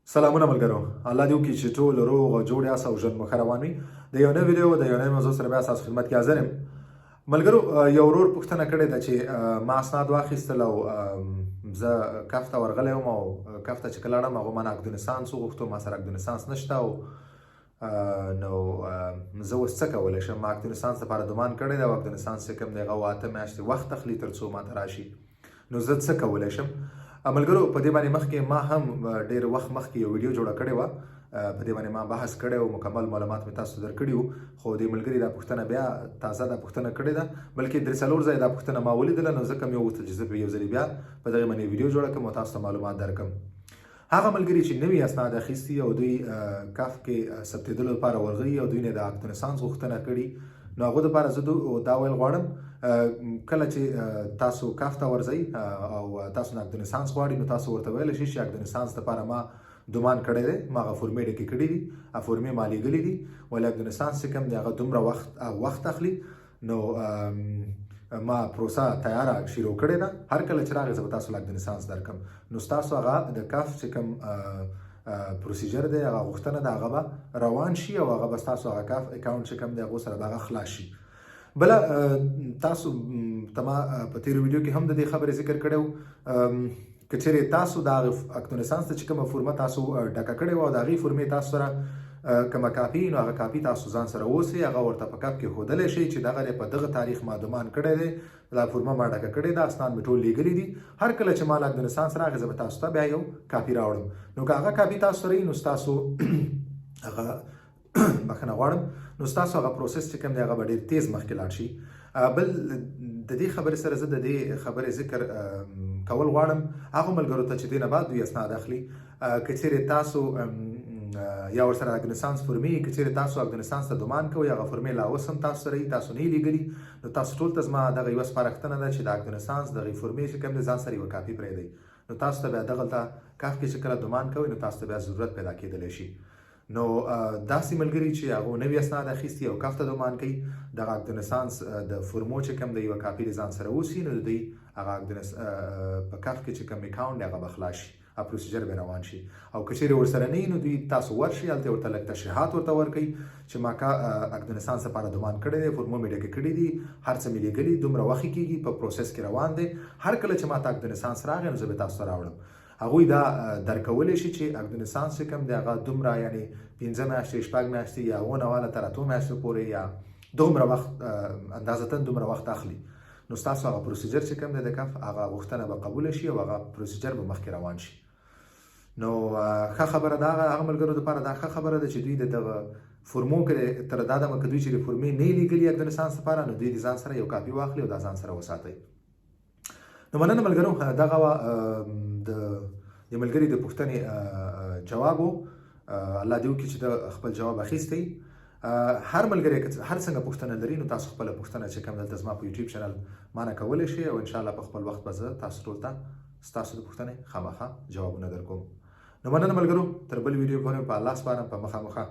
سلامونه ملګرو، الله دې وکړي چې ټول روغ او جوړ یاست او ژوند مو ښه روان وي. د یو نوې ویډیو د یو نوې موضوع سره بیا ستاسو خدمت کې حاضر یم. ملګرو، یو ورور پوښتنه کړې ده چې ما اسناد واخیستل او زه کف ته ورغلی وم او کف ته چې کله لاړم هغه ما نه acte de naissance وغوښتو، ما سره acte de naissance نشته او نو زه اوس څه کولی شم؟ ما acte de naissance لپاره demande کړی دی او acte de naissance چې کوم دی هغه 8 میاشتې وخت اخلي تر څو ماته راشي، نو زه څه کولی شم؟ ملګرو، په دې باندې مخکې ما هم ډېر وخت مخکې یو ویډیو جوړه کړې وه. په دې باندې ما بحث کړی او مکمل معلومات مې تاسو درکړي وو، خو دې ملګري دا پوښتنه بیا تازه دا پوښتنه کړې ده، بلکې درې څلور ځایه دا پوښتنه ما ولیدله، نو ځکه مې وغوښتل چې زه په یو ځلې بیا په دغې باندې ویډیو جوړه کړم او تاسو ته معلومات درکړم. هغه ملګري چې نوي اسناد اخیستي او دوی کف کې ثبتېدلو لپاره ورغلي او دوی نه د acte de naissance غوښتنه کړي، نو هغو دپاره زه دا ویل غواړم، کله چې تاسو کف ته ورځئ او تاسو نه acte de naissance غواړي، نو تاسو ورته ویلی شئ چې acte de naissance لپاره ما demande کړی دی، ما هغه فورمې ډکې کړې دي، هغه فورمې ما لیږلې دي، ولې acte de naissance چې کوم دی هغه دومره وخت اخلي، نو ما پروسه تیاره شروع کړې ده، هر کله چې راغی زه به تاسو له acte de naissance درکم. نو ستاسو هغه د کف چې کوم procédure دی، هغه غوښتنه ده، هغه به روان شي او هغه به ستاسو هغه کف account چې کوم دی هغو سره به هغه خلاص شي. بله تاسو ته ما په تېرو ویډیو کې هم د دې خبرې ذکر کړی و، که چېرې تاسو د هغې acte de naissance ته چې کومه فورمه تاسو ډکه کړې وه او د هغې فورمې تاسو سره کومه کاپي، نو هغه کاپي تاسو ځان سره اوسئ، هغه ورته په کف کې ښودلی شئ چې دغه دی، په دغه تاریخ ما demande کړی دی، دا فورمه ما ډکه کړې ده، اسناد مې ټول لیږلي دي، هر کله چې ما acte de naissance راغی زه به تاسو ته بیا یو کاپي راوړم. نو که هغه کاپي تاسو سره وي، نو ستاسو هغه، بخښنه غواړم، نو ستاسو هغه process چې کوم دی هغه به ډېر تیز مخکې لاړ شي. بل د دې خبرې سره زه د دې خبرې ذکر کول غواړم هغو ملګرو ته چې دې نه بعد دوی اسناد اخلي، که چېرې تاسو یا ورسره acte de naissance فورمې، که چېرې تاسو acte de naissance ته demande کوئ، هغه فورمې لا اوس هم تاسو سره وي، تاسو نه یې لیږلي، نو تاسو ټول ته زما دغه یوه سپارښتنه ده چې د acte de naissance دغې فورمې چې کوم دی ځان سره یوه کاپي پرېږدئ، نو تاسو ته بیا دغلته کف کې چې کله demande کوئ نو تاسو ته بیا ضرورت پیدا کېدلی شي. نو داسې ملګري چې هغو نوي اسناد اخیستي او کف ته demande کوي، دغه acte de naissance د فورمو چې کوم دی یوه کاپي د ځان سره اوسي، نو د دوی هغه acte de په کف کې چې کوم account دی هغه به خلاص شي، procédure به روان شي. او که چېرې ورسره نه نو دوی تاسو ورشي هلته ورته لږ تشریحات ورته ورکړئ چې ما کا acte de naissance لپاره demande کړی دی، فورمو مې ډکې کړې دي، هر څه مې لیږلي، دومره وخت کېږي، په process کې روان دی، هر کله چې ما ته acte de naissance راغی نو زه به تاسو ته راوړم. هغوی دا درکولی شي چې acte de naissance چې کوم دی هغه دومره، یعنی 5 میاشتې، 6 میاشتې یا 7 نه واله تر 8 میاشتو پورې یا دومره وخت، اندازتاً دومره وخت اخلي، نو ستاسو هغه procédure چې کوم دی د کف هغه غوښتنه به قبوله شي او هغه procédure به مخکې روان شي. نو ښه خبره ده هغه ملګرو دپاره دا ښه خبره ده چې دوی د دغه فورمو کې تر دا دمه که دوی چېرې فورمې نه لیږلي acte de naissance لپاره، نو دوی د ځان سره یو کاپي واخلي او دا ځان سره وساتئ. نو مننه ملګرو، دغه وه د ملګري د پوښتنې جواب و. الله دې وکړي چې د خپل جواب اخیستی. هر ملګری که هر څنګه پوښتنه لري، نو تاسو خپله پوښتنه چې کوم دلته زما په یوټیوب channel مانه کولی شئ او انشاءالله په خپل وخت به زه تاسو ټول ته ستاسو د پوښتنې خامخا جوابونه درکوم. نو مننه ملګرو، تر بل ویډیو پورې په الله سپارم، په مخه مخه.